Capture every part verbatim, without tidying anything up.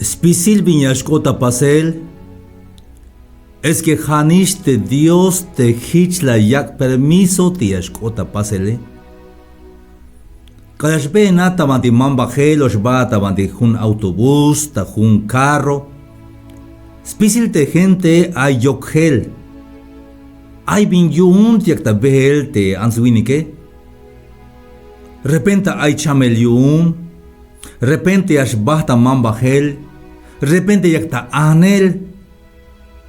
Spisil bin ya xk'ot ta pasel, es que ja'nix te Dios te jich la yak' permiso te ya xk'ot ta pasele. K'alal ya xbeenat ta banti mambajel o xbaat ta banti jun autobús, ta jun carro, spisil te gente ay yok jel. Ay bin yu'un te yak ta beel te ants winike. Repente ay chamel yu'un. Repente ya xbajt ta mambajel. Repente yak ta ajnel.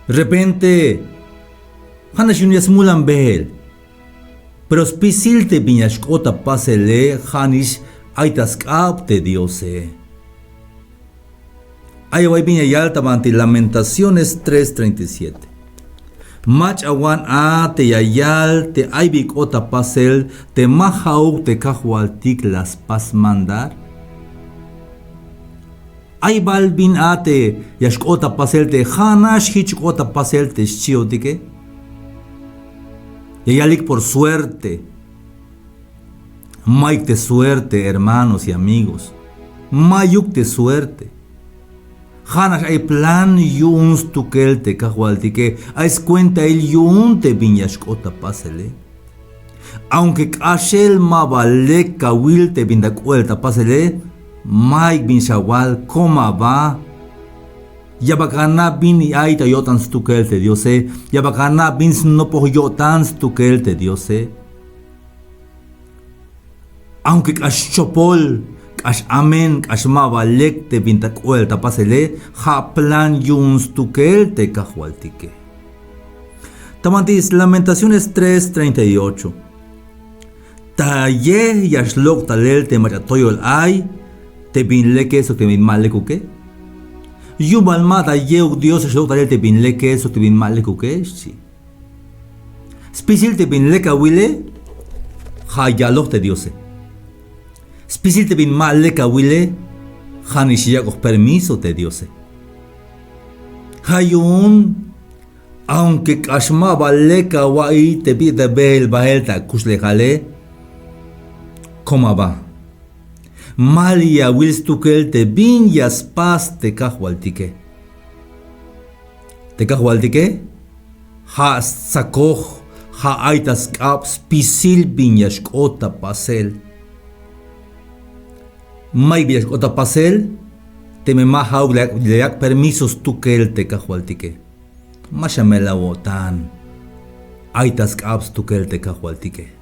Repente ja'nax yu'un ya smulan beel. Pero spisil te bin ya xk'ot ta pasele, ja'nix ay ta sk'ab te Diose. Ay awa'y bin ya yal ta banti Lamentaciones tres treinta y siete. Mach'a wan a te ya yal te ay bin k'ot ta pasel te ma ja'uk te Kajwaltik la spas mandar. Ay bal bin a te ya xk'ot ta pasel te ja'nax jich k'ot ta pasel te xchiotike. Ya yalik por suerte. Mayuk te suerte, hermanos y amigos. Mayuk te suerte. Ja'nax ay plan yu'un stukel te Kajwaltike, ay skuentail yu'un te bin ya xk'ot ta pasele. Aunque k'axel ma ba lek kawil te bin ta k'oel ta pasele, mayuk bin xawal, koma ba. Ya bal ana' bin ay ta yo'tan stukel te Diose, ya bal ana' bin snopoj yo'tan stukel te Diose. Aunque k'ax chopol, k'ax amen, k'ax ma ba lek te bin ta k'oel ta pasele, ja' plan yu'un stukel te Kajwaltike. Ta banti Lamentaciones tres treinta y ocho. Ta ye ya xlok' talel te mach'a toyol ay te bin leke sok te bin ma lekuke. Yu'un bal ma ta yeuk Dios ya xlok' talel te bin leke sok te bin ma lekuke, xchi. Spisil te bin lek awile, ja' yaloj te Diose. Spisil te bin ma lek awile, ja'nix yak'oj permiso te Diose. Ja' yu'un, aunque k'ax ma ba lek awa'iy te bit'il ta beel bael ta akuxlejale, koma ba. Maliy awil stukel te bin ya spas te Kajwaltike. Te Kajwaltike ja' stsakoj, ja' ay ta sk'ab spisil bin ya xk'ot ta pasel. Mayuk bin ya xk'ot ta pasel, teme ma ja'uk la yak', la yak' permiso stukel te Kajwaltike. Ma xamel awo'tan. Ay ta sk'ab stukel te Kajwaltike.